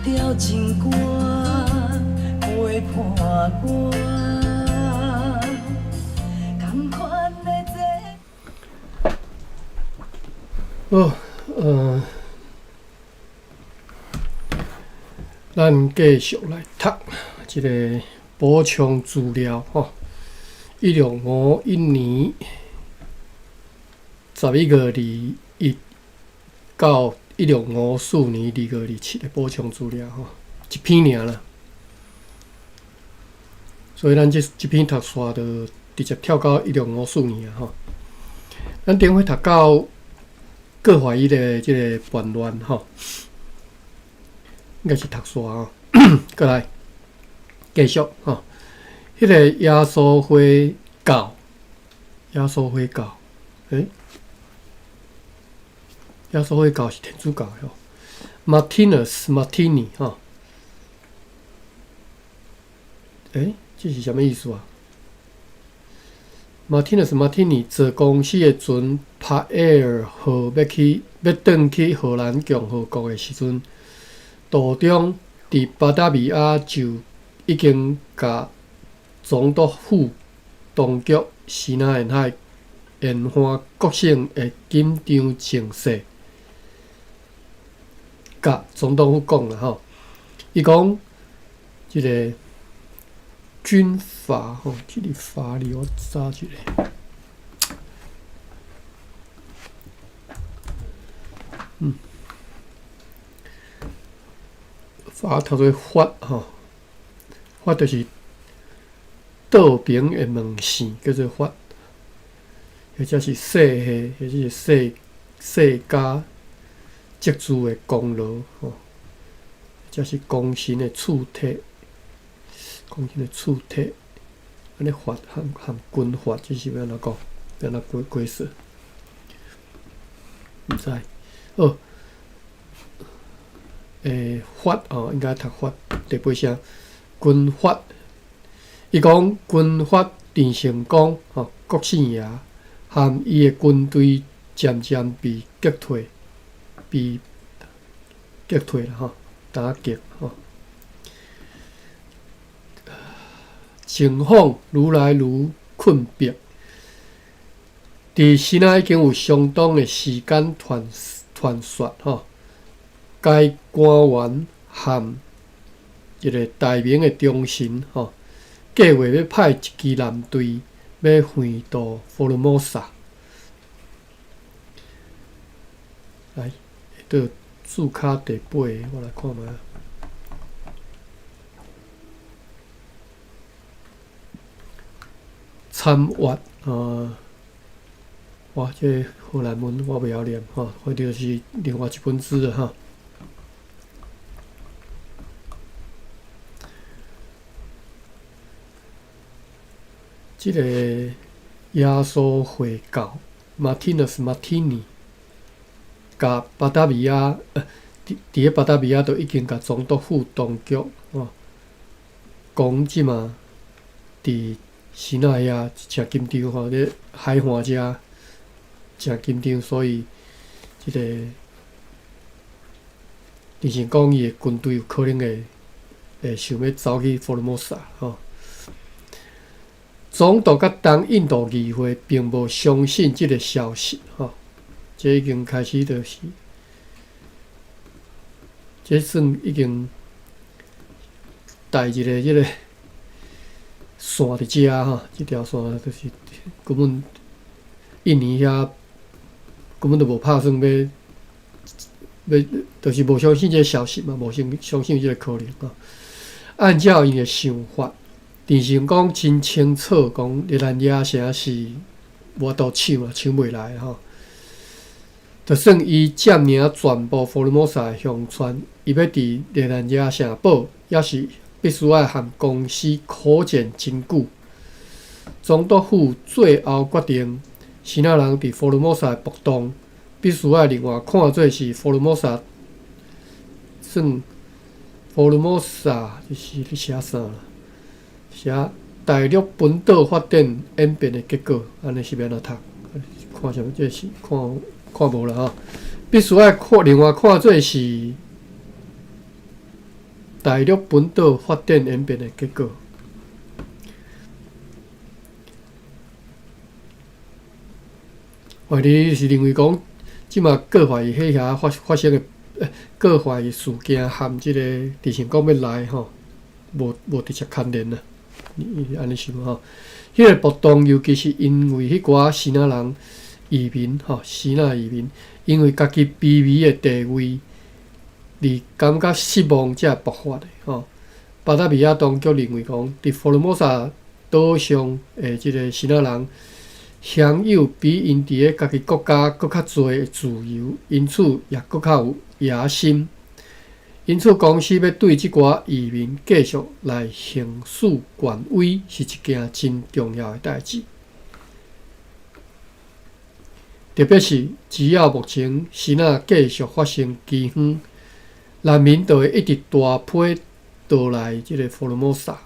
調情歌陪伴我。仝款的這。好，咱繼續來讀這个補充資料吼。1651年11月21到1654年2月27的補充資料吼，一篇爾啦。所以咱這篇讀煞就直接跳到一六五四年啊吼。咱頂回讀到閣懷疑的這个叛亂吼，應該是讀煞吼。閣來繼續吼，彼个耶穌會教，耶穌會教，耶穌會教是天主教的吼，Martinus Martini 吼，這是啥物意思啊？Martinus Martini 坐公司的船帕埃爾號欲轉去荷蘭共和國的時陣，途中佇巴達維亞就已經共總督府當局支那沿海沿岸各省的緊張情勢，共總統府講啦吼，伊講這个軍閥吼，這个法律我查一下。法讀做法吼，法就是倒爿的門線，叫做法，或者是世系，或者是世家積聚的功勞吼，或者是功臣的賜體，功臣的賜體，按呢法含軍閥，這是欲按怎講？欲按怎解釋？毋知。好，法哦，應該讀法第八聲軍閥。伊講軍閥鄭成功吼，國姓爺含伊的軍隊漸漸被擊退，被擊退啦吼，打擊吼。情況愈來愈困迫，佇支那已經有相當的時間傳說吼，該官員和一个大明的忠臣吼，計劃欲派一支艦隊欲橫渡福爾摩沙。來，到註卡第八个，我來看覓。參閱啊！哇，這个荷蘭文我袂曉念吼，反正就是另外一本書了哈。這个耶穌會教馬天諾斯馬天尼，共巴達維亞，佇咧巴達維亞都已經共總督府當局吼講這馬佇支那遐誠緊張吼，咧海岸遮誠緊張，所以這个鄭成功伊的軍隊有可能會想欲走去福爾摩沙吼。總督佮東印度議會並無相信這个消息吼，這已經開始就是，這算已經帶一个這个線佇遮吼，這條線就是根本印尼遐根本就無拍算欲，就是無相信這个消息嘛，無相信這个可能吼。按照𪜶的想法，鄭成功真清楚講，熱那亞城是無法度搶啊，搶袂來吼。就算伊佔領全部福爾摩沙的鄉村，伊欲佇熱那亞城堡，也是必須愛和公司苦戰真久。總督府最後決定，支那人佇福爾摩沙的暴動，必須愛另外看做是福爾摩沙，算福爾摩沙就是咧寫啥啦？寫大陸本島發展演變的結果，按呢是欲按怎讀？看啥物？這是看看無啦吼。必須愛看另外看做是大陸本島發展演變的結果。懷疑是認為講，這馬過懷疑彼遐發生的過懷疑事件和這個鄭成功欲來吼，無直接牽連啊。伊按呢想吼，彼個暴動尤其是因為彼寡支那人移民吼，支那移民因為家己卑微的地位而感覺失望，才會爆發的吼。巴達維亞當局認為講，佇福爾摩沙島上的這個支那人享有比𪜶佇咧家己國家閣較濟的自由，因此也閣較有野心。因此，公司欲對這寡移民繼續來行使權威，是一件真重要的代誌。特別是只要目前支那繼續發生饑荒，難民就會一直大批逃來這個福爾摩沙。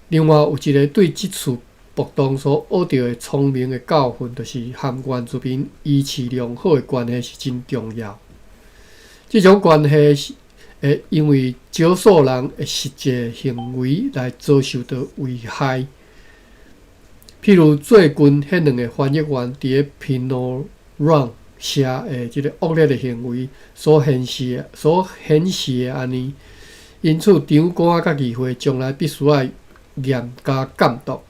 另外，有一个對這次暴動所學著的聰明的教訓，就是和原住民維持良好的關係是真重要。這種關係是會因為少數人的實際行為來遭受著危害。譬如最近彼兩个翻譯員佇咧 Pinrang 社的這个惡劣的行為所顯示的按呢。因此，長官佮議會將來必須愛嚴加監督，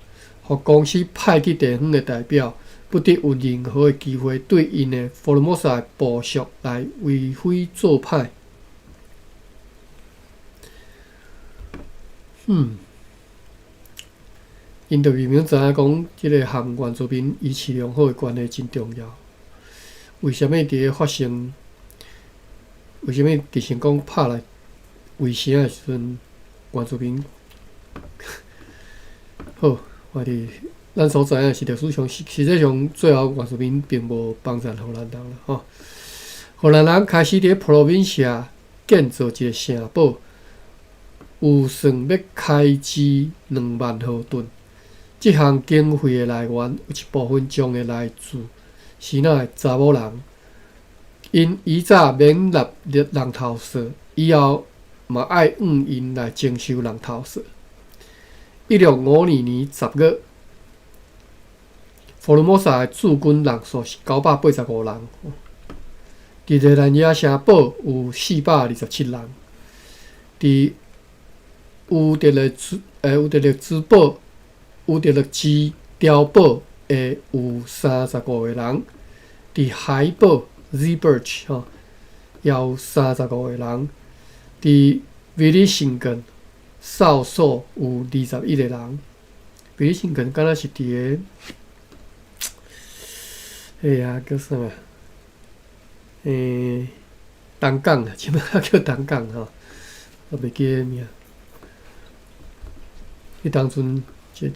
予公司派去地方的代表，不得有任何的機會對𪜶的福爾摩沙的部屬來為非作歹。𪜶就明明知影講，這个和原住民維持良好的關係真重要。為啥物佇咧發生？為啥物鄭成功拍來圍城的時陣，原住民？好，我佇咱所知影是歷史上，實際上最後原住民並無幫贊荷蘭人啦，吼。荷蘭人開始佇咧 Provincia 建造一个城堡，預算欲開支2萬荷盾。這項經費的來源有一部分將會來自支那的查某人，𪜶以早免納人頭稅，以後嘛愛向𪜶來徵收人頭稅。1652年10月，福爾摩沙的駐軍人數是985人，佇熱蘭遮城堡有427人，佇烏德勒支堡、烏德勒支碉堡的有35个人，佇海堡 Zeeburg 吼也有35个人，佇威利辛根哨所有21个人。威利辛根敢若是佇个，哎呀，叫啥啊？東港啊，這擺叫東港吼，我袂記得名。彼當陣這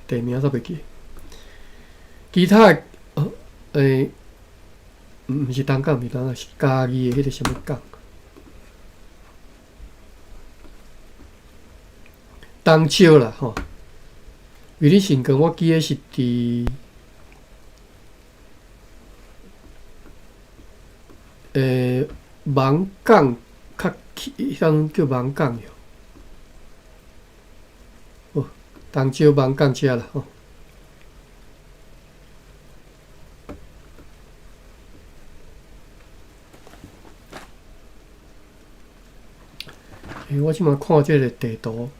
地名煞袂記。其他的，毋是東港，毋是東港，是嘉義的彼個啥物港？東石啦，吼。威利辛根，我記得是佇網港較起，彼當叫網港著。哦，東石網港遮啦，吼。我這馬看這个地圖，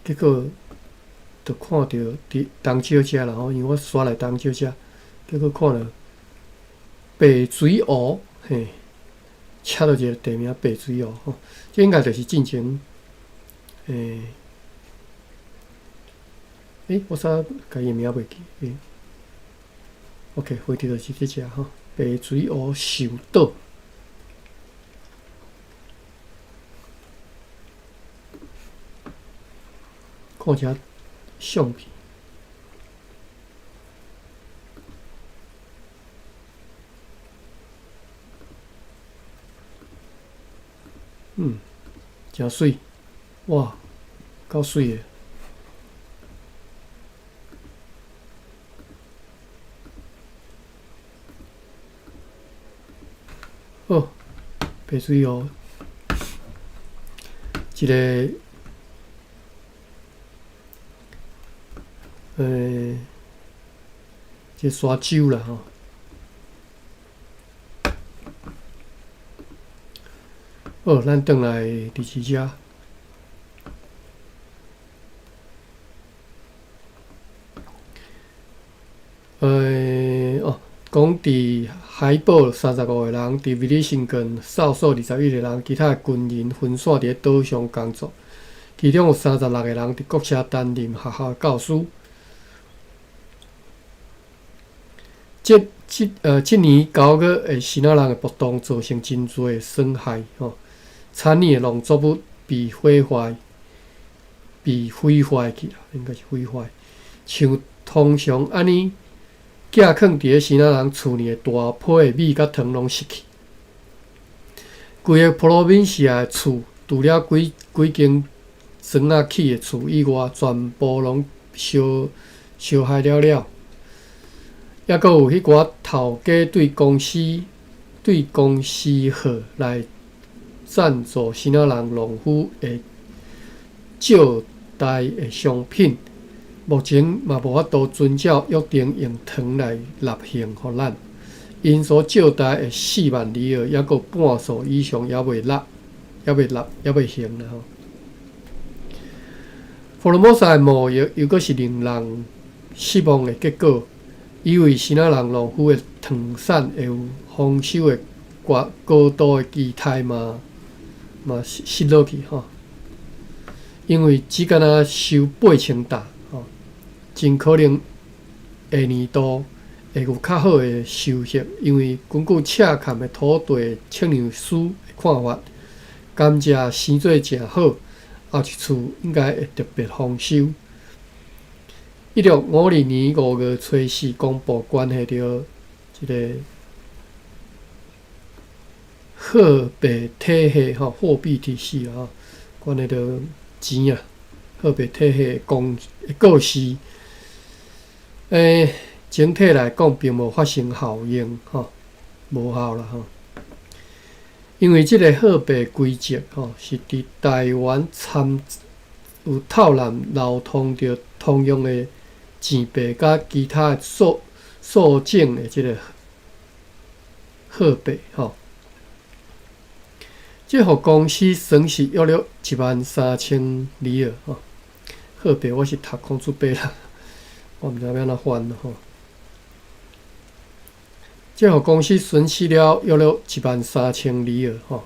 結果就看著佇東石遮啦吼，因為我煞來東石遮，結果看著白水湖，嘿，寫著一个地名白水湖吼，這應該就是進前，我煞共伊名袂記，OK，回頭就是這隻吼，白水湖壽島。看一下相片，誠媠，哇，夠媠的。好，白水湖，一个一个沙洲啦吼。好，咱轉來第二遮。哦，講佇海堡35個人，佇威利辛根哨所21個人，其他的軍人分散佇咧島上工作，其中有36個人佇國車擔任學校的教師。這年9月的支那人的暴動造成真濟的損害吼，產業的農作物被毀壞，被毀壞去啦，應該是毀壞。像通常按呢，寄囥佇咧支那人厝裡的大批的米佮糖攏失去。規个普羅民西亞的厝，除了幾幾間磚仔起的厝以外，全部攏燒燒害了了。抑閣有彼寡頭家對公司號來贊助支那人農夫的借貸的商品，目前嘛無法度遵照約定用糖來納還予咱。𪜶所借貸的4萬里爾，抑閣半數以上猶未納，猶未納，猶未還啦吼。福爾摩沙的貿易又閣是令人失望的結果。以為支那人農夫的糖產會有豐收的高高度的期待嘛，嘛失失落去吼。因為只干焦收8000擔吼，真可能下年度會有較好的收穫。因為根據赤崁的土地測量師的看法，甘蔗生做誠好，後一次應該會特別豐收。1652年5月初四公布關係著這个貨幣體系吼，貨幣體系啊，關係著錢啊，貨幣體系的公的故事。整體來講並無發生效應吼，無效啦吼。因為這个貨幣規則吼，是佇台灣參有透濫流通著通用的錢幣，佮其他數數種的這个貨幣吼。這予公司損失約略13,000里爾吼。貨幣我是讀孔子八啦，我毋知欲按怎翻吼。這予公司損失了約略13,000里爾吼。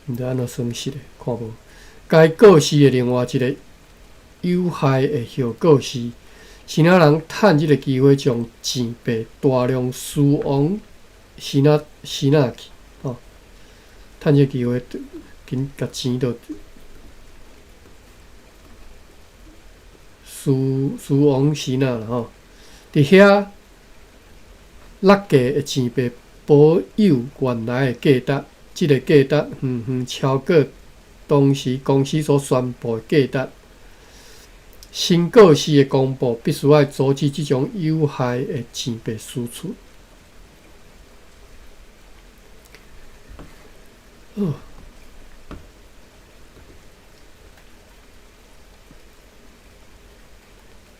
毋知按怎損失的，看無。該故事的另外一个有害的後果是，支那人趁這个機會將錢幣大量輸往支那支那去，吼。趁這个機會，緊共錢都輸輸往支那啦吼。佇遐落價的錢幣保有原來的價值，這个價值遠遠超過當時公司所宣布的價值。新告示的公布必須愛阻止這種有害的錢幣輸出。好，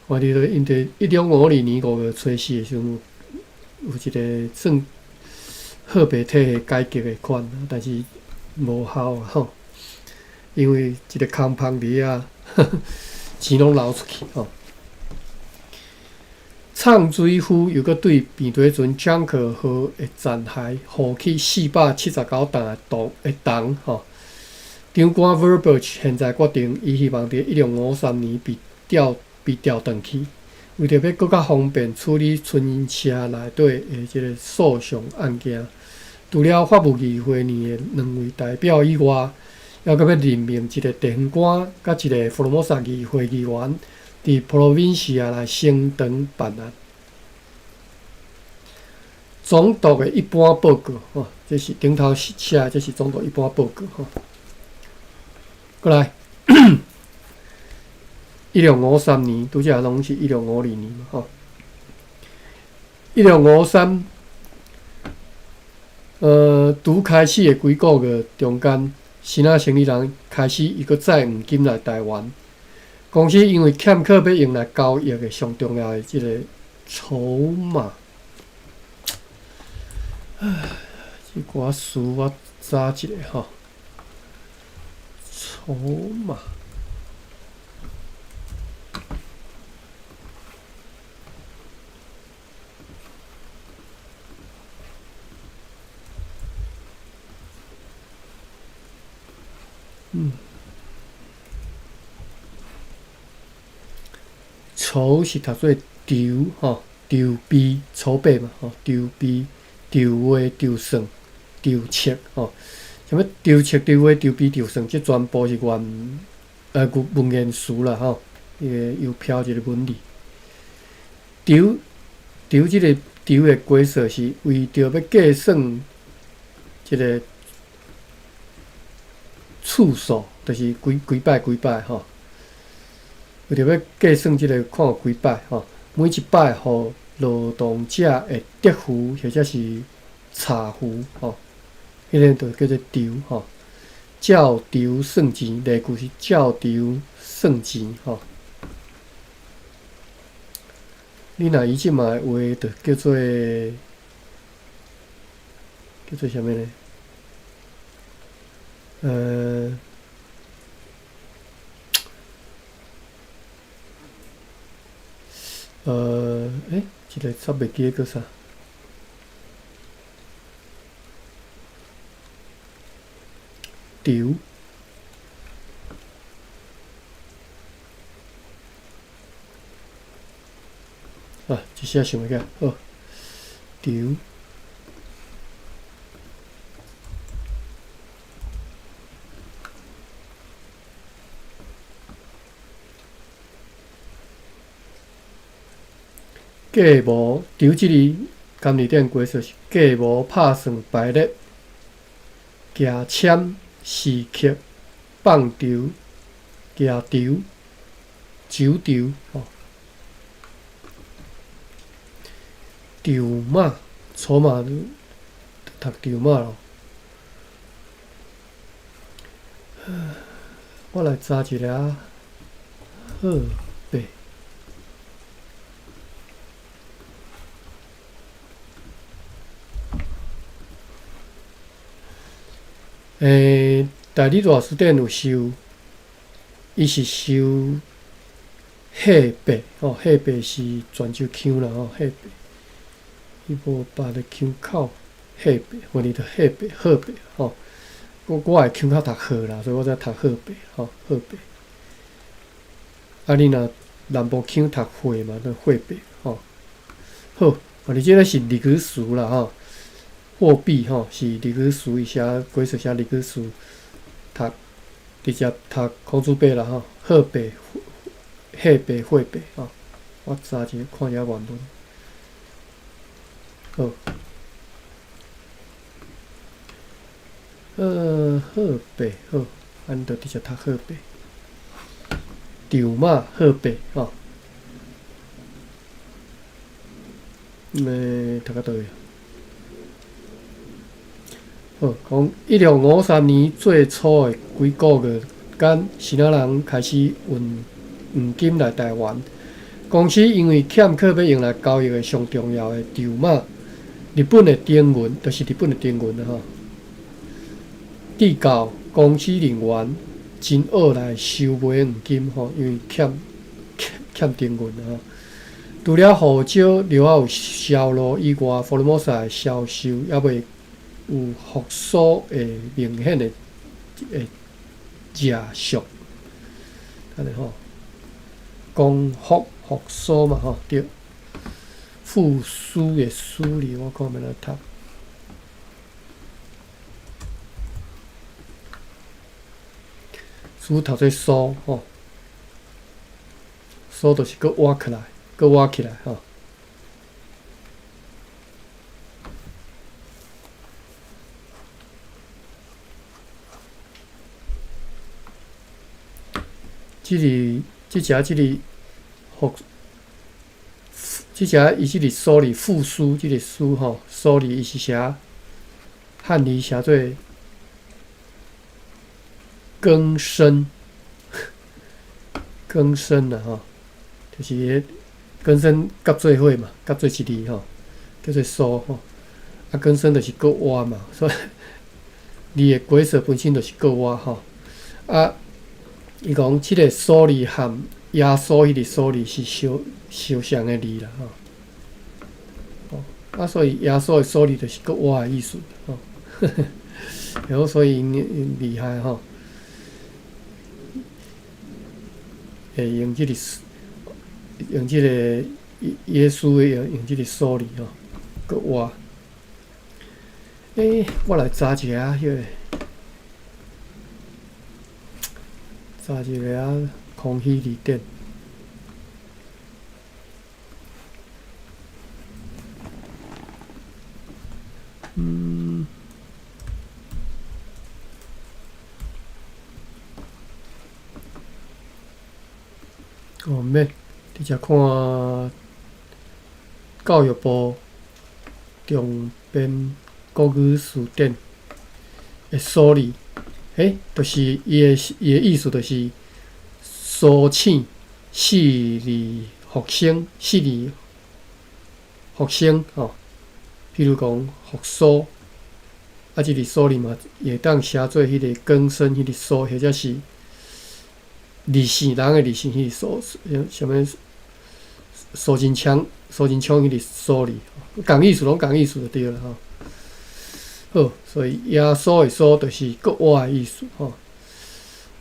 我佇咧𪜶佇1652年5月初四的時陣，有一个算貨幣體系改革的款，但是無效啊吼，因為一个空芳佇遐，錢攏流出去吼。藏水夫又閣對平底船 Junker 號的殘骸獲取479擔的銅的銅吼。長官 Verburg 現在決定，伊希望佇1653年被調轉去，為著欲閣較方便處理春社內底的這个訴訟案件。除了法務議會內的兩位代表以外，猶閣欲任命一个地方官，佮一个福爾摩沙議會議員，佇普羅民西亞來升堂辦案。總督的一般報告，吼，這是頂頭寫的，這是總督一般報告，吼。過來，1653年，拄才攏是1652年嘛，吼。1653，拄开始的几个月中间，支那生理人开始伊阁载黄金来台湾。公司因为欠缺欲用来交易的上重要的这个筹码。唉，这寡词我查一下吼，筹码。筹是读做筹吼，筹备、筹备嘛吼，筹备、筹划、筹算、筹策吼。啥物筹策、筹划、筹备、筹算，这全部是文言词啦吼。伊个邮票一个文字。筹筹这个筹的规则是为著欲计算这个次数，就是几几摆几摆吼。为著欲计算这个看有几摆吼，每一摆予劳动者的得付或者是差付吼，彼个就叫做筹吼。照筹算钱，例句是照筹算钱吼。你若伊这马的话，就叫做啥物呢？这个煞袂记得叫啥？筹。啊，一时仔想袂起来，好，筹。计无筹这字，监理顶规则是计无拍算排列，举签时刻放筹、举筹、酒筹吼。筹码、筹码，读筹码咯。我来查一下货币。代理大辞典有收，伊是收货币吼，货币是泉州腔啦吼，货币。伊无别个腔口，货币，反正就货币、货币吼。我的腔口读货啦，所以我才读货币吼，货币。啊，你若南部腔读货嘛，就货币吼。好，啊，你这个是日语词啦吼。货币吼是日语词，伊写规则写日语词，读直接读孔子伯啦吼，货币、货币、货币吼。我查一下看一下原文。好，货币好，咱就直接读货币。筹码货币吼。读到佗位？好，讲1653年最初的几个月间，支那人开始运黄金来台湾。公司因为欠缺欲用来交易的上重要的筹码，日本的金银，就是日本的金银吼。至到公司人员真恶来收买黄金吼，因为欠金银吼。除了号召料仔有销路以外，福尔摩沙的销售犹未有复苏的明显的迹象。按呢吼，光复复苏嘛吼，对。复苏的苏字，我看欲按怎读。苏读做苏吼，苏就是阁挖起来，阁挖起来吼。这里，这只这里复，这只伊这个苏字复苏，这个苏吼，苏字伊是写漢字寫做更深，更深啦吼，就是彼更深合做伙嘛，合做一字吼，叫做蘇吼。啊，更深就是閣活嘛，所以字的解說本身就是閣活吼。啊，伊講這個蘇字和耶穌彼個蘇字是相相像的字啦吼。啊，所以耶穌的蘇字就是閣活的意思吼。然後所以𪜶厲害吼，會用這個用這個耶穌的用用這個蘇字吼，閣活。欸，我來查一下彼個，查一下康熙字典。嗯。哦，免，直接看教育部重編國語辭典的蘇字，欸，就是伊的意思，就是蘇醒、死而復生、死而復生吼。譬如講復蘇，啊，這個蘇字嘛，會當寫做彼個更深彼個蘇，或者是字姓人的字姓彼個蘇，啥物蘇貞昌、蘇貞昌彼個蘇字，仝意思攏仝意思就對啦吼。好，所以耶穌的蘇就是閣活的意思吼。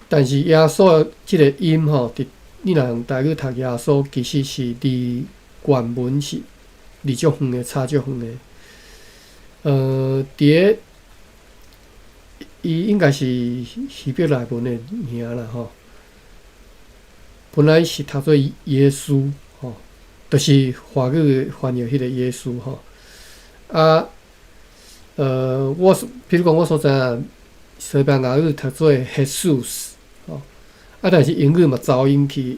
但是耶穌的這個音吼，佇你若用台語讀耶穌，其實是離原文是離足遠的，差足遠的。佇個伊應該是希伯來文的名啦吼。本來是讀做耶穌吼，就是華語翻譯彼個耶穌吼。啊，我比如講，我所知影西班牙語讀做 Jesús 吼，啊，但是英語嘛走音去，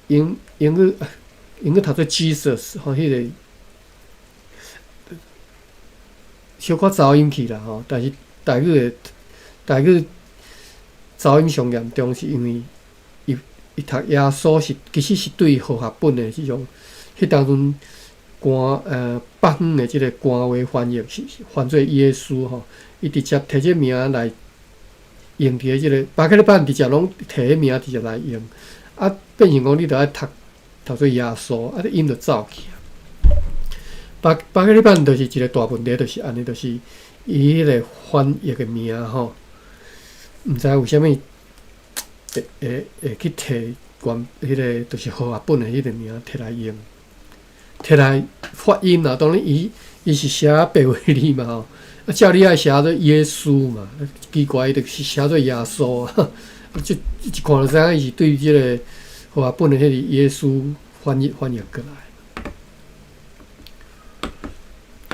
英語讀做 Jesus 吼，彼個小可走音去啦吼。但是台語走音上嚴重，是因為伊讀耶穌是其實是對和合本的這種，彼當陣北方的這個官話翻譯是翻做耶穌吼，伊直接提這名來用佇個這個巴克禮版直接攏提彼名直接來用，啊，變成講你著愛讀做耶穌，啊，這音就走去啊。巴克禮版就是一個大問題，就是按呢，就是伊彼個翻譯的名吼，毋知為啥物會去提原彼個就是和合本的彼個名提來用。提來發音啦，當然伊是寫白話字嘛吼，啊，照理愛寫做耶穌嘛，奇怪伊就是寫做耶穌啊，這一看就知影伊是對這個和合本的彼個耶穌翻譯過來。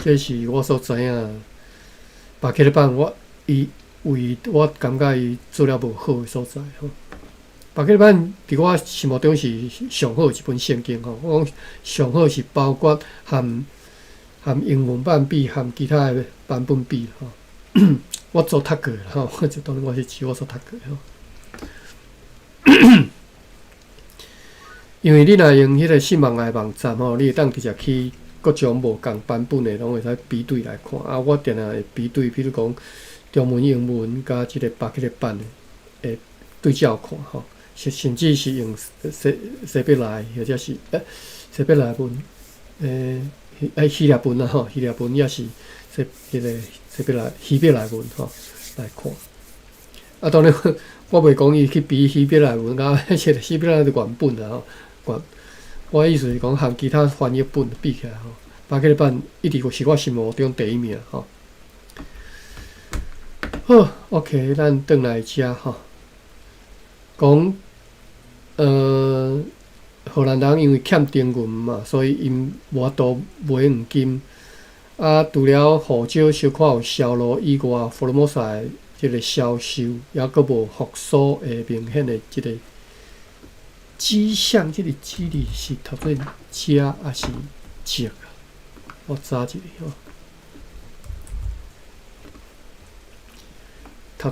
這是我所知影，巴克禮版我伊為我感覺伊做了無好的所在吼。巴克禮版佇我心目中是上好一本聖經吼。我講上好是包括含英文版比，含其他的版本比吼。我所讀過吼，我就當然我是指我所讀過吼。因為你若用彼個信望愛網站吼，你會當直接去各種無仝版本的，攏會使比對來看。啊，我定定會比對，比如講中文、英文佮這個巴克禮版的，會對照看吼。甚至是用希伯來，或者是希伯來文，希臘文啊吼，希臘文也是彼個希伯來文吼來看。啊，當然我袂講伊去比希伯來文佮彼個希伯來的原本啦吼，我意思是講和其他翻譯本比起來吼，巴克禮版一直是我心目中第一名吼。好，OK，咱轉來遮吼，講。荷蘭人因為欠金銀嘛，所以𪜶無法度買黃金。啊，除了護照小可有銷路以外，福爾摩沙的這個銷售猶閣無復甦的明顯的這個跡象。這個“跡”字是讀做“遮”抑是“跡”啊？我查一下吼。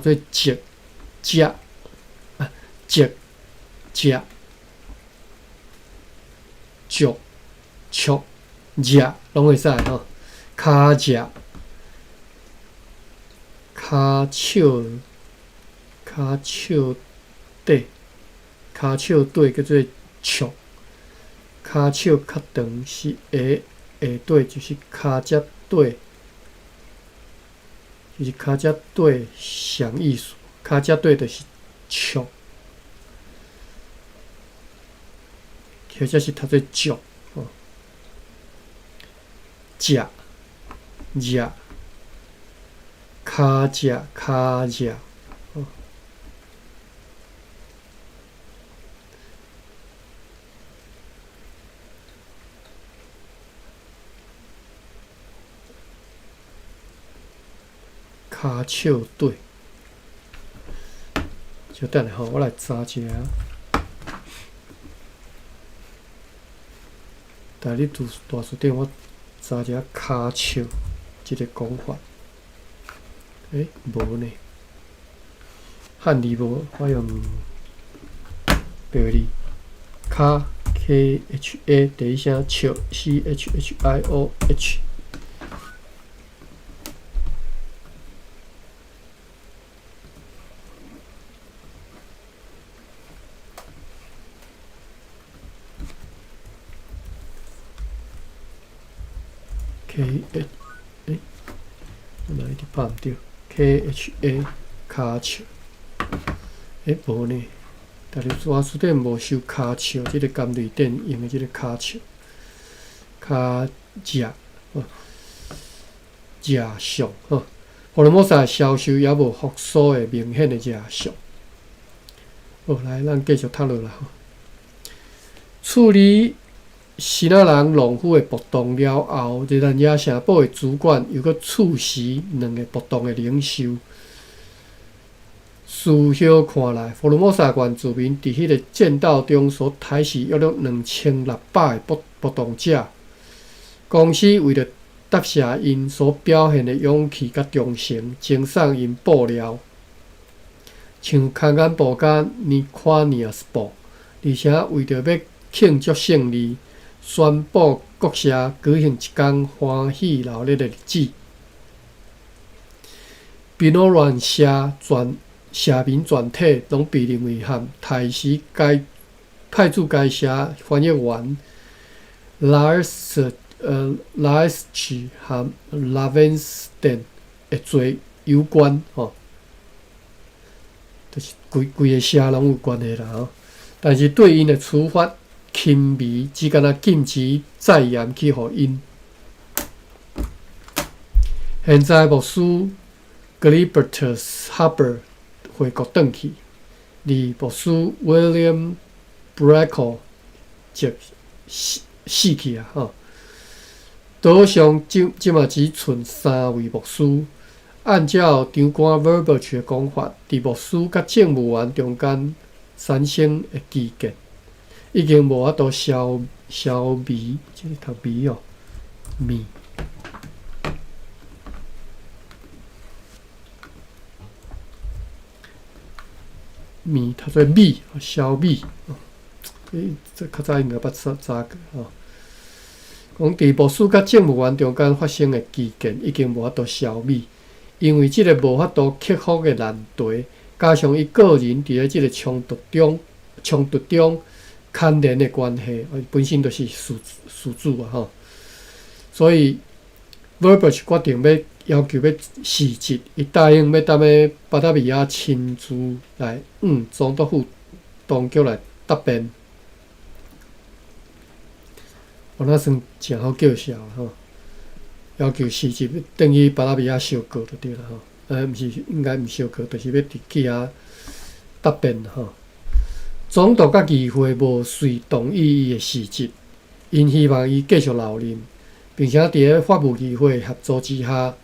讀做食食啊，食食足速食攏會使吼，跤食跤笑跤笑底跤笑底叫做笑，跤笑較長是下下底就是跤脊底，就是跤脊底啥意思？跤脊底就是笑，或者是讀做足吼，食食跤食跤食。跤笑底，稍等下吼，我來查一下。台語大辭典，我查一下跤笑這个講法。欸，無呢，漢字無，我用白字。跤 K H A 第一聲笑 C H H I O H。K H，欸，我哪一直拍毋對？K H A 跤笑，欸，無呢。但是大辭典無收跤笑，這个甘類典用的這个跤笑，跤食，食相吼。福爾摩沙銷售猶無復甦的明顯的跡象。好，來，咱繼續讀落來吼。處理希臘人農夫的暴動了後，熱那亞城堡的主管又閣處死兩个暴動的領袖。事後看來，福爾摩沙縣住民佇彼个戰鬥中所殺死約略2600个暴動者。公司為著答謝𪜶所表現的勇氣佮忠誠，贈送𪜶布料，像空眼布佮尼夸尼亞斯布，而且為著欲慶祝勝利，宣布國社舉行一工歡喜鬧熱的日子。賓諾蘭社全社民全體攏被認為和刣死該派駐該社翻譯員拉斯奇和拉文斯頓的罪有關吼，就是規規个社攏有關係啦吼。但是對𪜶的處罰輕微，只干焦禁止再鹽去予𪜶。現在牧師格里伯特斯哈伯回國轉去，而牧師 William Brackle 則死去啊！吼，島上這馬只賰三位牧師。按照長官 Verburch 的講法，佇牧師佮政務員中間產生的歧見，已經無法度消消弭，這个讀弭哦，弭。弭讀做米，消弭。欸，這較早應該捌查查過吼。講佇牧師佮政務員中間發生的歧見，已經無法度消弭，因為這个無法度克服的難題，加上伊個人佇咧這个衝突中牽連的關係，本身就是事主啊吼。所以 Verburch 決定欲要求欲辭職，伊答應欲踮咧巴達維亞親自來向總督府當局來答辯。哦，那算誠好叫笑吼！要求辭職，欲轉去巴達維亞相告就對啦吼。毋是，應該毋相告，就是欲去遐答辯吼。總督佮議會無隨同意伊的辭職，𪜶希望伊繼續留任，並且佇咧法務議會協助之下，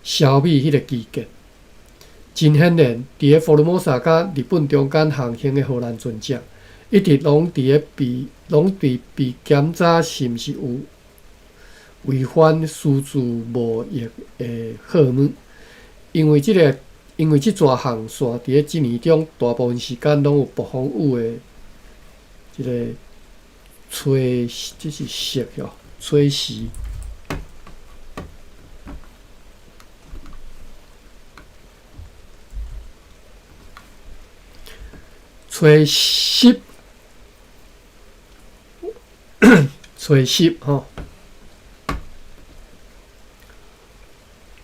消弭彼个歧見。真顯然，佇咧福爾摩沙佮日本中間航行的荷蘭船隻，一直攏佇咧被攏佇被檢查是毋是有違反私自貿易的號碼，因為這个因為這逝航線佇咧一年中大部分時間攏有暴風雨的這个吹，這是濕哦，吹襲。吹濕，吹濕吼。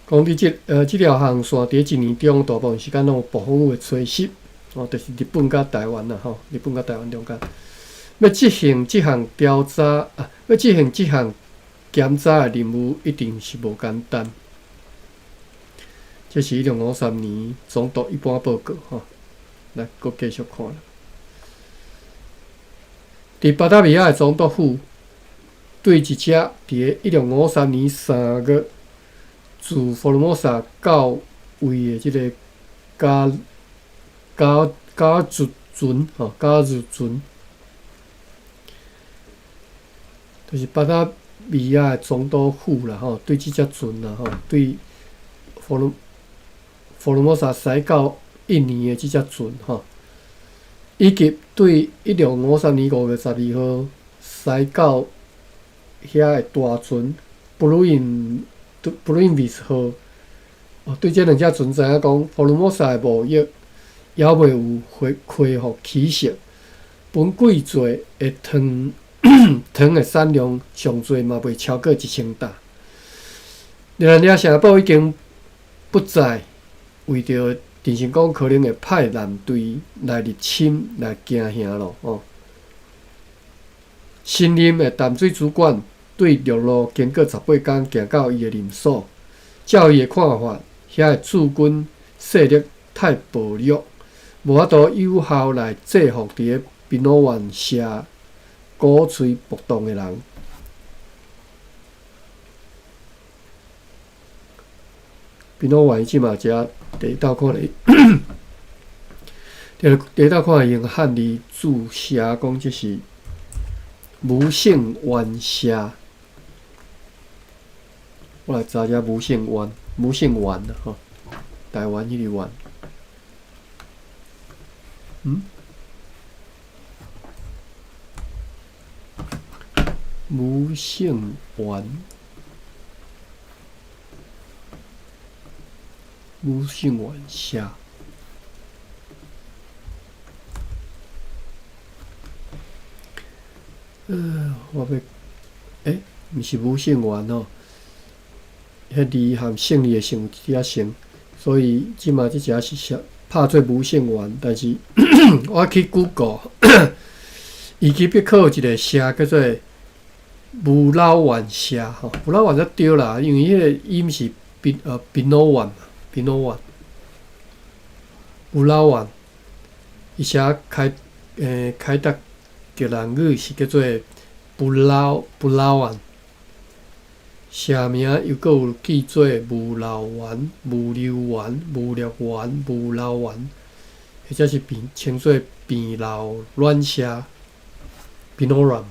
講佇這條航線佇一年中大部分時間攏有暴風雨的吹襲，哦，就是日本佮台灣啦吼，日本佮台灣中間，欲執行這項調查啊，欲執行這項檢查的任務一定是無簡單。這是1653年總督一般報告吼，來，閣繼續看。佇巴達維亞的總督府，對一隻佇咧1653年3月自福爾摩沙到位的這个加加加族船吼，加族船，就是巴達維亞的總督府啦吼，對這隻船啦吼，對福爾摩沙駛到印尼的這隻船吼，以及對1653年5月12號駛到遐的大船布魯因維斯號，哦，對這兩隻船知影講，福爾摩沙的貿易猶未有恢復起色，本季做的糖糖的產量上濟嘛袂超過1000擔。熱那亞城堡已經不再為著鄭成功可能會派艦隊來入侵來驚嚇咯，哦。新任的淡水主管對陸路經過18工行到伊的任所，照伊的看法，遐的駐軍勢力太薄弱，無法度有效來制服佇咧檳榔灣社鼓吹暴動的人。檳榔灣這馬遮第一道看咧，第一道看用漢字注寫講這是無性灣社。我來查下無性灣，無性灣啦吼，台灣彼个灣。嗯？無性灣，無性灣社。我欲，欸，毋是無性灣吼，彼字含勝利的勝有一點仔像，所以這馬這隻是寫拍做無性灣，但是我去 Google，伊去必考有一个社叫做武老灣社吼，武老灣才對啦，因為彼个音是檳榔灣嘛，檳榔灣，武老灣，伊寫凱達格蘭語是叫做不老灣，社名又閣有記做武老灣、武溜灣、武略灣、武老灣，或者是變稱做檳榔軟社、檳榔軟嘛。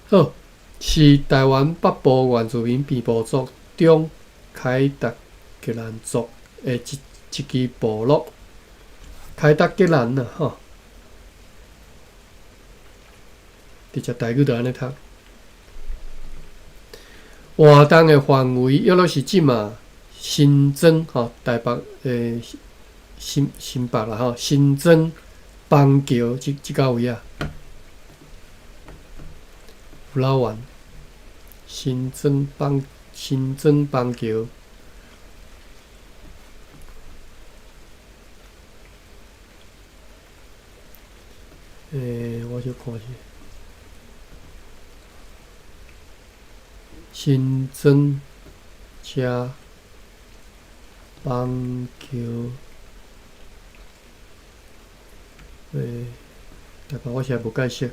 好，是台灣北部原住民平埔族中凱達格蘭族的一支部落。凱達格蘭啊，吼，直接台語就按呢讀。活動的範圍約莫是這馬新莊吼，台北的新北啦吼，新莊板橋這到位啊。武老灣，新莊板橋。我小看一下，新莊加板橋，台北我實在無解釋。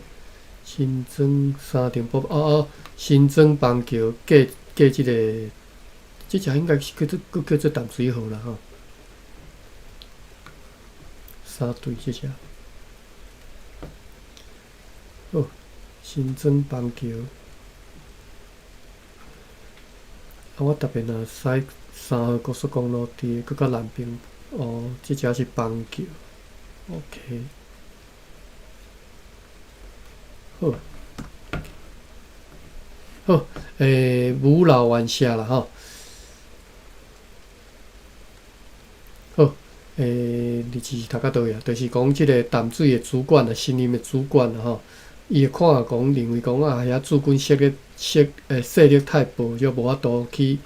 新莊三重埔，哦哦，新莊板橋過這个，這隻應該是叫做閣叫做淡水河啦吼。三對這隻。好，新莊板橋。我特別若駛3號高速公路佇閣較南邊，哦，這遮是邦橋，OK，好，好，武老灣社啦吼，好，日子讀到佗位啊？就是講這个淡水的主管啊，新任的主管啊吼，伊會看講認為講啊，遐駐軍設咧設勢力太薄，就無法度去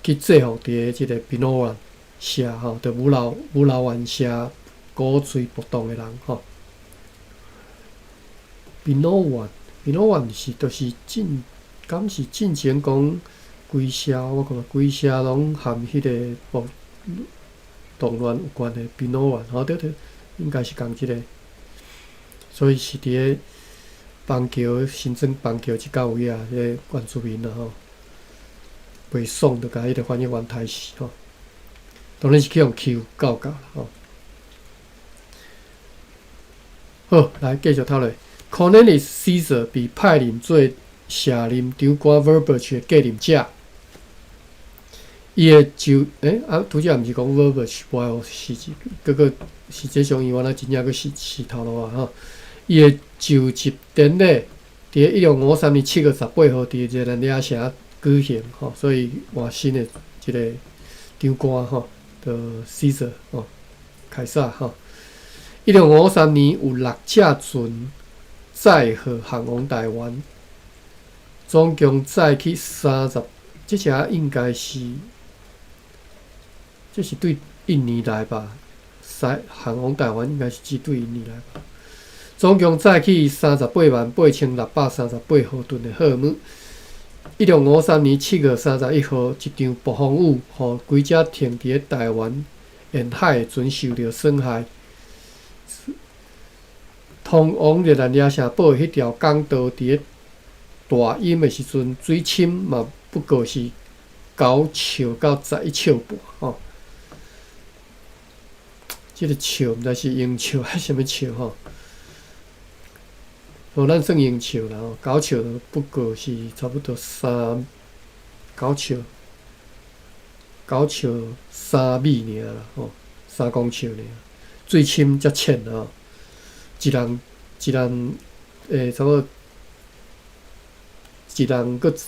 制服佇个這个檳榔灣社吼，就武老灣社鼓吹暴動的人吼。檳榔灣，檳榔灣是就是進，敢是進前講規社，我看規社攏含彼个暴動亂有關的檳榔灣，吼對對，應該是仝這个，所以是佇个邦橋新莊邦橋這角位啊，這个原住民啊吼，袂爽就共彼个翻譯員刣死吼，當然是去予欺負教教啦吼。好，來繼續讀落。Cornelius Caesar 被派任做卸任長官 Verburch 的繼任者。伊的就啊，拄才毋是講 Verburch 無愛予辭職，結果實際上伊原來真正閣辭頭路啊吼。伊的就職典禮佇1653年7月18號佇熱那亞城舉行吼，所以換新的這个長官吼，就 Caesar 吼，凱撒吼。1653年有六隻船載貨航往台灣，總共載去三十，這隻應該是，這是對印尼來吧？駛航往台灣應該是指對印尼來吧？總共載去388,638荷噸的貨物。1653年7月31號，一場暴風雨，予規隻停佇咧台灣沿海的船受著損害。通往熱那亞城堡的彼條港道，佇咧大淹的時陣，水深嘛不過是9尺到11尺半吼。這个尺毋知是英尺還是啥物尺吼？哦，咱算英尺啦吼，九尺不過是差不多三九尺，9尺3米爾啦吼，3公尺爾，水深遮淺吼。一人一人差不多一人閣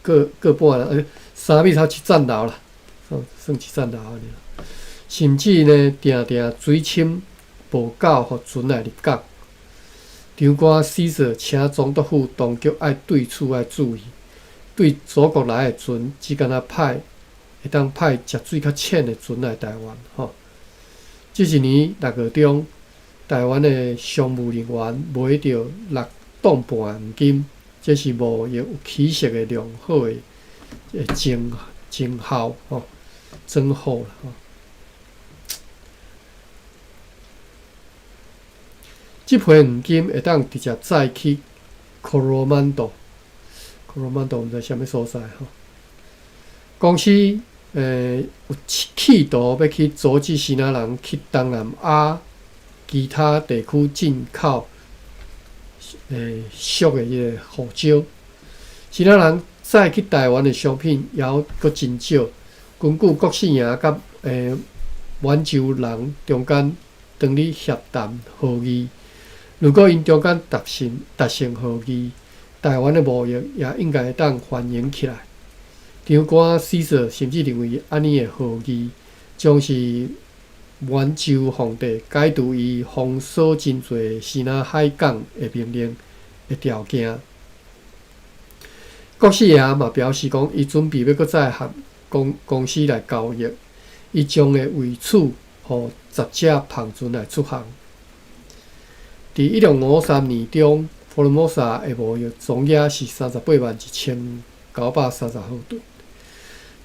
閣閣半人，3米頭一層樓啦，算算一層樓按呢。甚至呢，定定水深無夠，予船來入港。長官 Caesar 請總督府當局愛對此愛注意，對祖國來的船，只敢若派會當派食水較淺的船來台灣吼。這一年6月中，台灣的商務人員買著6磅半黃金，這是貿易有起色的良好的徵兆吼，徵兆啦吼。這批黃金會當直接載去 Coromandel，Coromandel 毋知啥物所在吼。公司有企圖欲去阻止支那人去東南亞其他地區進口俗的彼个胡椒。支那人載去台灣的商品猶閣真少。根據郭姓爺佮滿洲人中間當日協談和議，如果𪜶中間達成和議，台灣的貿易也應該會當繁榮起來。長官 Caesar 甚至認為，按呢的和議將是滿洲皇帝解除伊封鎖真濟支那海港的命令的條件。郭四爺嘛表示講，伊準備欲閣再和公司來交易，伊將會為此予10隻帆船來出航。佇1653年中，福爾摩沙的貿易總額是381,930荷噸，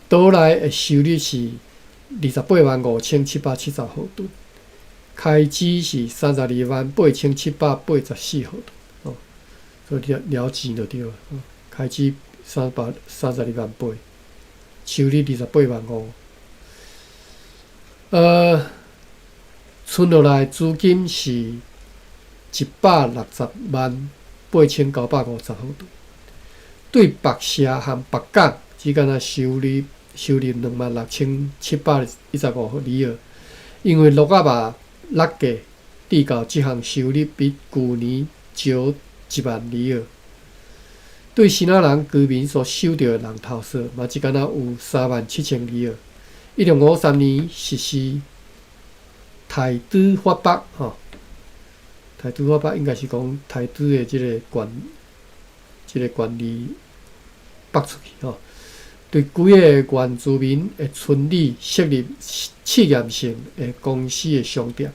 島內的收入是285,770荷噸，開支是328,784荷噸，哦，所以了了錢就對了，開支332萬8，收入28萬5。存落來資金是1,608,950荷噸。對北社和北港，只敢若收入26,715里尔。因為落仔肉落價至到這項收入比舊年少1萬里爾。對新仔蘭居民所收著的人頭稅嘛，只敢若有37,000里爾。1653年實施刣豬法北吼，刣豬法北應該是講刣豬的這個權利北出去吼。對幾个原住民的村里設立試驗性的公司的商店。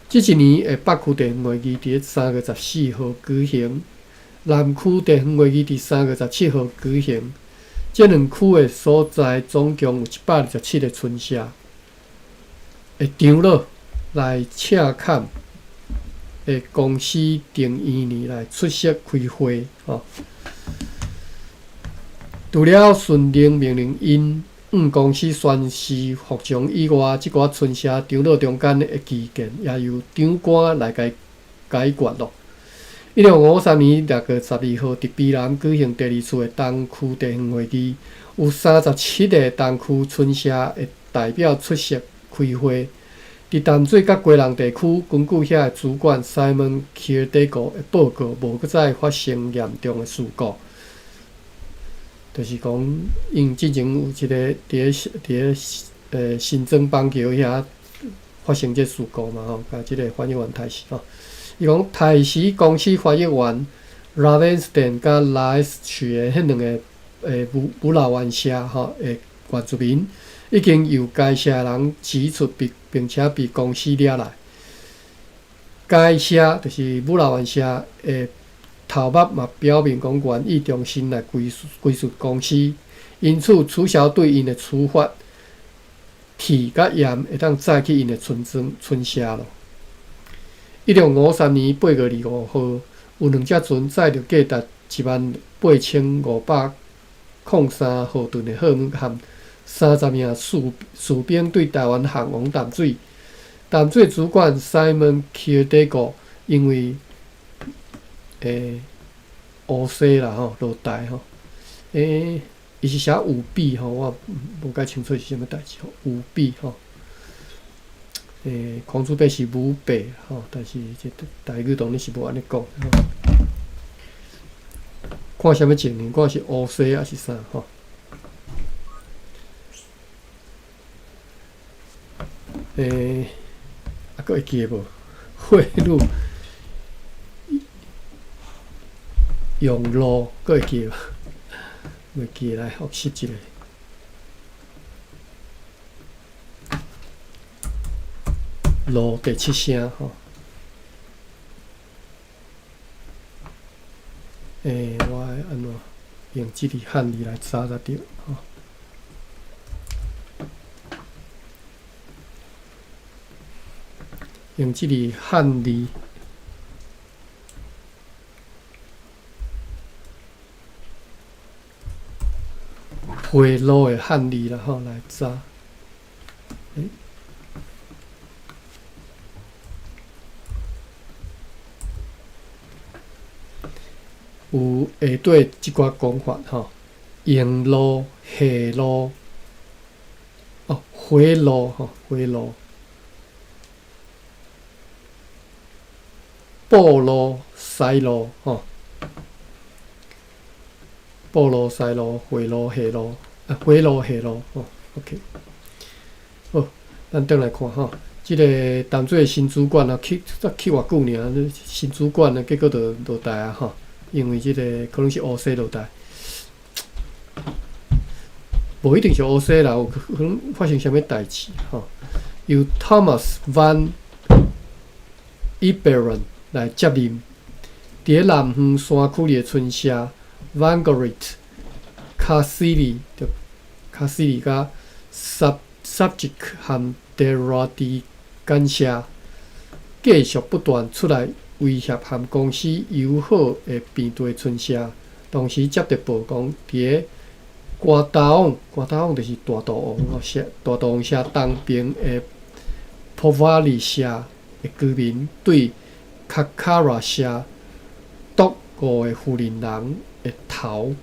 這一年的北區地方會議佇3月14號舉行，南區地方會議佇3月17號舉行。這兩區的所在總共有127个村社的長老來赤崁的公司庭院裡來出席開會吼。除了順令命令𪜶向公司宣誓服從以外，這寡村社長老中間的歧見也由長官來共解決囉。1653年6月12號，佇卑南舉行第二次的東區地方會議，有37个東區村社的代表出席開會。佇淡水佮基隆地區，根據遐的主管 Simon Kirdego 的報告，無閣再發生嚴重的事故。就是講，𪜶進前有一个佇咧新莊板橋遐發生這事故嘛吼，共這个翻譯員刣死吼。伊講刣死公司翻譯員 Ravenstein 佮拉斯區的彼兩个武老灣社吼的原住民，已經由該社人指出並且被公司掠來。該社就是武老灣社的頭目嘛，表明講願意重新來歸屬公司，因此取消對𪜶的處罰。鐵佮鹽會當載去𪜶的村莊村社囉。1653年8月25號，有兩隻船載著價值18,503荷噸的貨物和30名士兵對台灣航往淡水。淡水主管 Simon Kirdego 因為烏西啦吼落台吼，伊是寫舞弊吼，我無介清楚是啥物代誌吼，舞弊吼。孔子伯是舞弊吼，但是這台語當然是無按呢講吼。看啥物情形，看是烏西抑是啥吼。啊，閣會記得無？賄賂用路，閣會記無？袂記來複習一下。路第七聲吼。我愛按怎用這个漢字來查才對吼。用這个漢字。賄賂的漢字啦吼，來查。有下底這寡講法吼，用路、下路、哦，賄賂吼，賄賂、布路、西路吼。布路、西路、賄路、下路，啊，賄路、下路吼，OK。好，咱轉來看吼，這个淡水的新主管啊，去才去偌久爾，新主管啊，結果就落台啊吼，因為這个可能是烏西落台，無一定是烏西啦，有可能發生啥物代誌吼。由 Thomas Van Iberen 來接任，佇咧南方山區裡的村社 Vangorit、卡西里、卡西里佮 Subject 和 Deradi 干社，繼續不斷出來威脅和公司友好的邊地村社。同時接著報講，佇咧瓜達旺，瓜達旺就是大肚王哦，社大肚王社東邊的普瓦利社的居民對卡卡拉社獨五个婦人人的頭，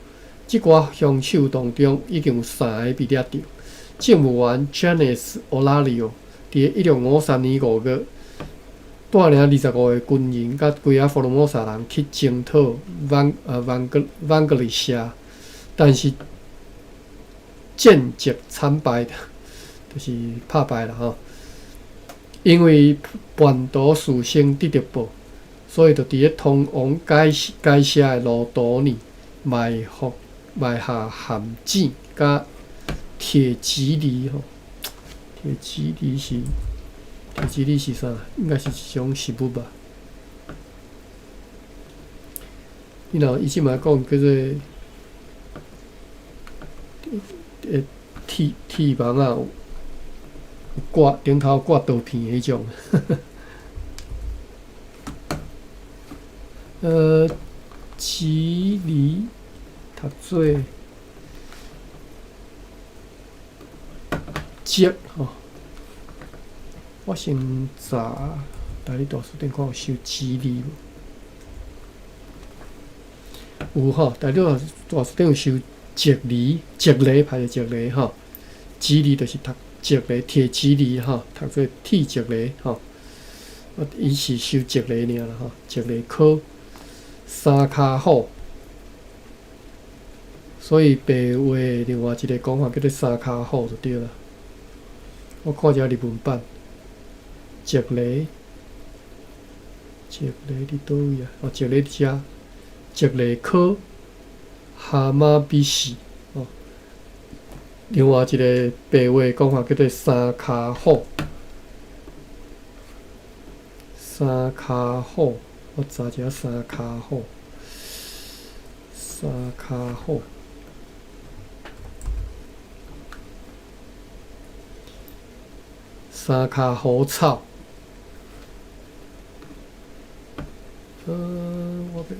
這寡兇手當中已經有三个被掠著。政務員 Janes Olario 佇1653年5月，帶領25个軍人佮幾仔福爾摩沙人去征討萬格里舍，但是戰績慘敗，就是拍敗啦吼。因為叛徒事先得著報，所以就佇咧通往該該舍的路途呢埋伏埋下陷阱，佮鐵蒺藜吼。鐵蒺藜是鐵蒺藜是啥？應該是一種食物吧。你若伊這擺講叫做鐵鐵網仔有掛頂頭掛刀片的彼種。蒺藜讀做竹吼。我先查台語大辭典看有收蒺藜無？有吼，台語大辭典有收蒺藜，蒺藜歹勢蒺藜吼，蒺藜就是讀蒺藜，鐵蒺藜吼，讀做鐵蒺藜吼。啊，伊是收蒺藜爾啦吼，蒺藜科三跤虎，所以白話另外一个講法叫做三跤虎就對啦。我看一下日文版，蒺藜，蒺藜佇佗位啊？哦，蒺藜佇遮，蒺藜科哈馬比氏哦。另外一个白話講法叫做三跤虎，三跤虎，我查一下三跤虎，三跤虎。三跤虎草，我欲，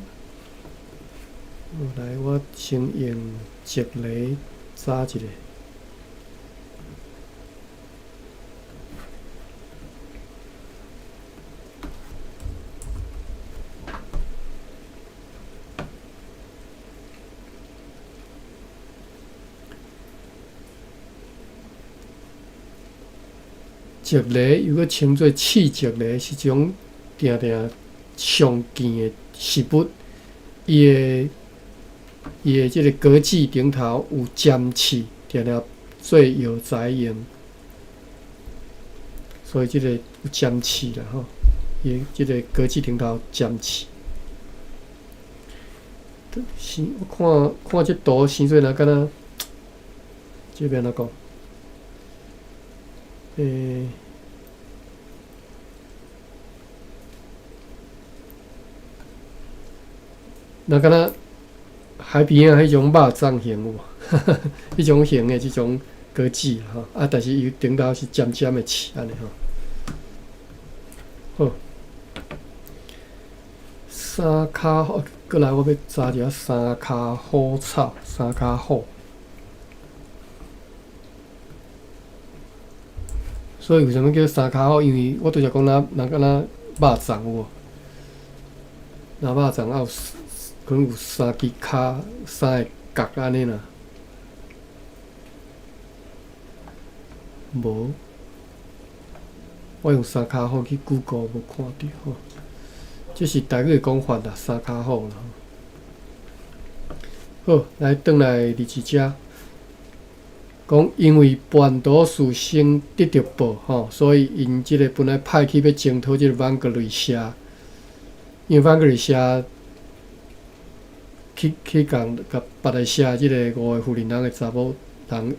來，我先用蒺藜查一下。蒺藜又閣稱做刺蒺藜，是一種定定常見的食物。伊的這个果子頂頭有尖刺，定定做藥材用，所以這个有尖刺啦吼。伊的這个果子頂頭尖刺。我看看這圖，生做若敢若，這欲按怎講？若敢若海邊仔彼種肉粽形有無？彼種形的這種果子吼，啊，但是伊頂頭是尖尖的刺，按呢吼。好，三跤虎，閣來我欲查一下三跤虎草，三跤虎。所以為啥物叫三跤虎？因為我拄才講若若敢若肉粽有無？若肉粽啊有可能有三支跤、三个角按呢啦。無，我用三跤虎去 Google 無看著吼。這是台語的講法啦，三跤虎啦。好，來轉來二遮。講因為叛徒事先得著報吼，所以𪜶這个本來派去欲征討這个萬格雷社，因為萬格雷社去共共別个社這个五个婦人人的查某人，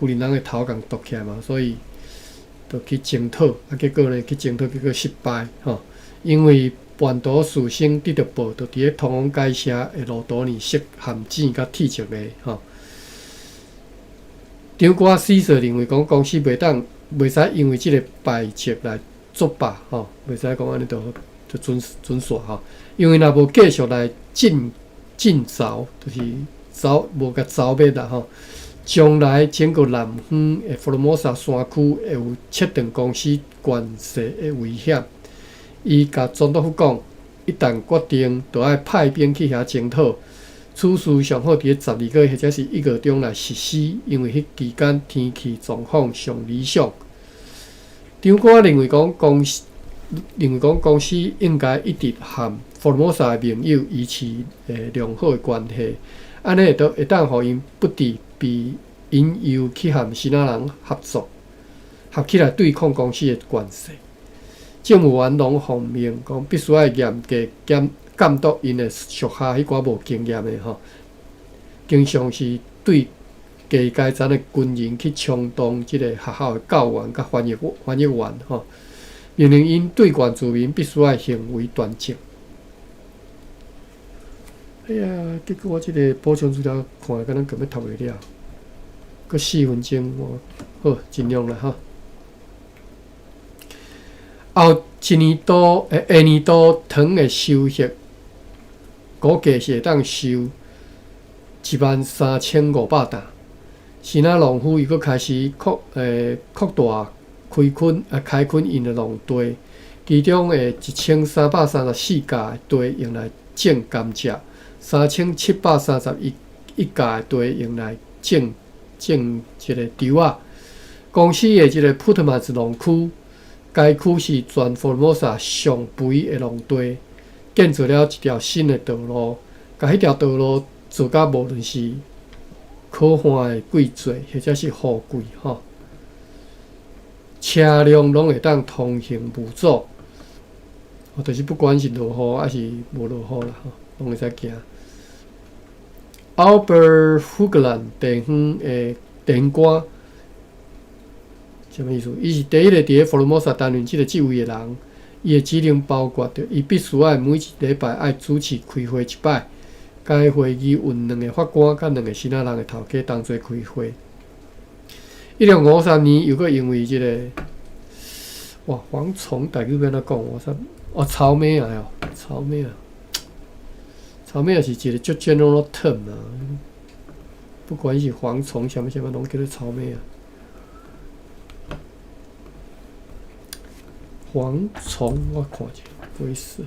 婦人人的頭共剁起來嘛，所以就去征討，啊，結果呢去征討結果失敗吼，因為叛徒事先得著報，就佇咧通往該社的路途呢設陷阱佮鐵石的吼。張歌死說認為講公司袂當袂使因為這个敗績來作罷吼，袂使講按呢就就準準煞吼，因為若無繼續來進進鑿，就是走無共剿滅啦吼，將來整個南方的福爾摩沙山區會有切斷公司權勢的危險。伊共總督府講，一旦決定，就愛派兵去遐征討，此事上好伫咧12月或者是1月中來實施，因為彼期間天氣狀況上理想。長官認為講公司認為講公司應該一直和福爾摩沙的盟友維持良好的關係，按呢會當會當予𪜶不致被引誘去和支那人合作，合起來對抗公司的權勢。政務員攏奉命講必須愛嚴格監監督𪜶的屬下彼寡無經驗的吼，經常是對低階層的軍人去充當這個學校的教員佮翻譯翻譯員吼，命令𪜶對原住民必須愛行為端正。哎呀，結果我這個補充資料看敢若根本讀袂了，閣4分鐘，我好盡量啦吼。後一年度、下年度糖的收穫，估計是會當收13,500擔。支那農夫又閣開始擴擴大開墾啊開墾𪜶的農地，其中的1,334甲的地用來種甘蔗，3,731甲的地用來種種這个稻仔。公司的這个普特曼斯農區，該區是全福爾摩沙上肥的農地，建造了一條新的道路，共彼條道路做甲無論是可看的貴族或者是富貴吼，車輛攏會當通行無阻。就是不管是落雨抑是無落雨啦，吼，攏會使行。Albert Hoogland 地方的地方官，啥物意思？伊是第一个佇咧福爾摩沙擔任這个職位的人。伊的職能包括著，伊必須愛每一禮拜愛主持開會一擺。該會議有兩个法官佮兩个支那人的頭家同齊開會。1653年，又閣因為這个，哇，蝗蟲台語欲按怎講？我說哦，草莓仔哦，草莓仔，草莓仔是一个足 general term 啊，不管是蝗蟲啥物啥物，攏叫做草莓仔。蝗蟲，我看者，不好意思。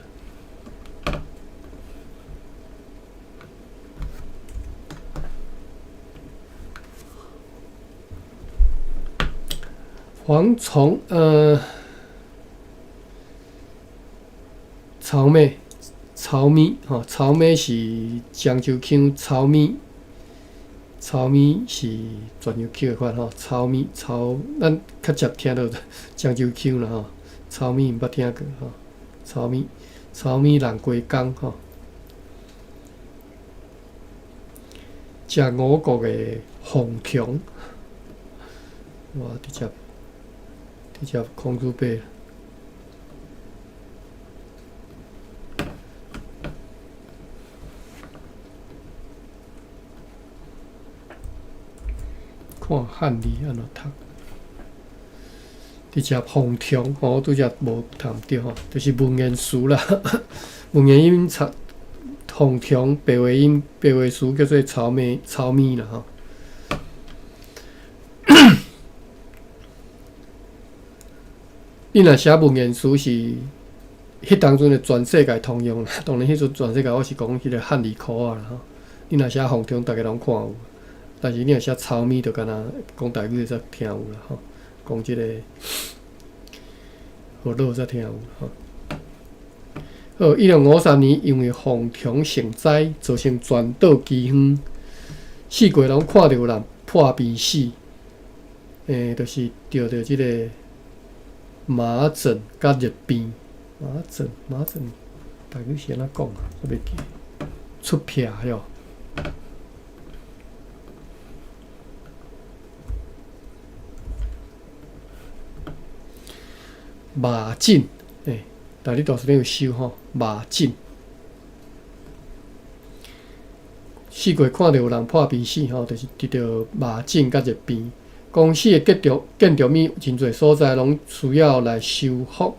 蝗蟲，草莓，草莓，吼，草莓是漳州腔，草莓，草莓是泉州腔的款吼，草莓草，咱較捷聽著漳州腔啦吼，草莓毋捌聽過吼，草莓，草莓人雞公吼，食五穀的蝗蟲，哇，直接。直接空珠背。看漢字按怎讀？直接蝗蟲吼，拄則無讀毋著吼，就是文言詞啦。文言音草蝗蟲，白話音白話詞叫做草莓草米啦吼。你若寫文言詞是彼當陣的全世界通用啦，當然彼陣全世界我是講彼个漢字箍仔啦吼。你若寫蝗蟲，逐家攏看有，但是你若寫草米，就敢若講台語才聽有啦吼。講這个河洛才聽有吼。好，1653年，因為蝗蟲成災，造成全島饑荒，四界攏看著有人破病死，就是著著這个。麻疹佮熱病，麻疹麻疹，台語是按怎講啊？我袂記。出癖喲。麻疹，但你大書頂有收吼，麻疹。四界看著有人破病死吼，就是得著麻疹佮熱病。公司的建築建築物真濟所在攏需要來修復。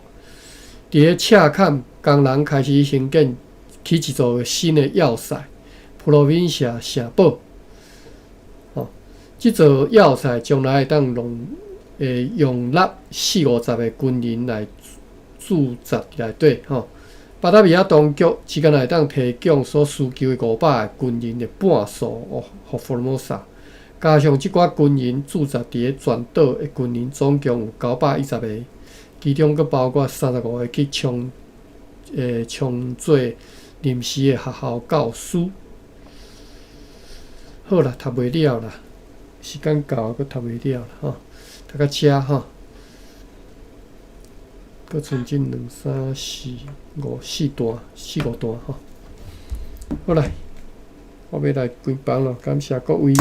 佇咧赤崁，工人開始興建起一座新的要塞——普羅文西亞城堡。吼，這座要塞將來會當容會容納四五十个軍人來駐紮內底。吼，巴達維亞當局只敢若會當提供所需求的500个軍人的半數哦，予福爾摩沙。加上這寡軍人駐紮佇咧全島的軍人總共有910个，其中閣包括35个去充充做臨時的學校教師。好啦，讀袂了啦，時間到，閣讀袂了啦吼，讀到遮吼。閣剩這兩三四五四段，四五段吼。好來，我欲來關房囉，感謝各位。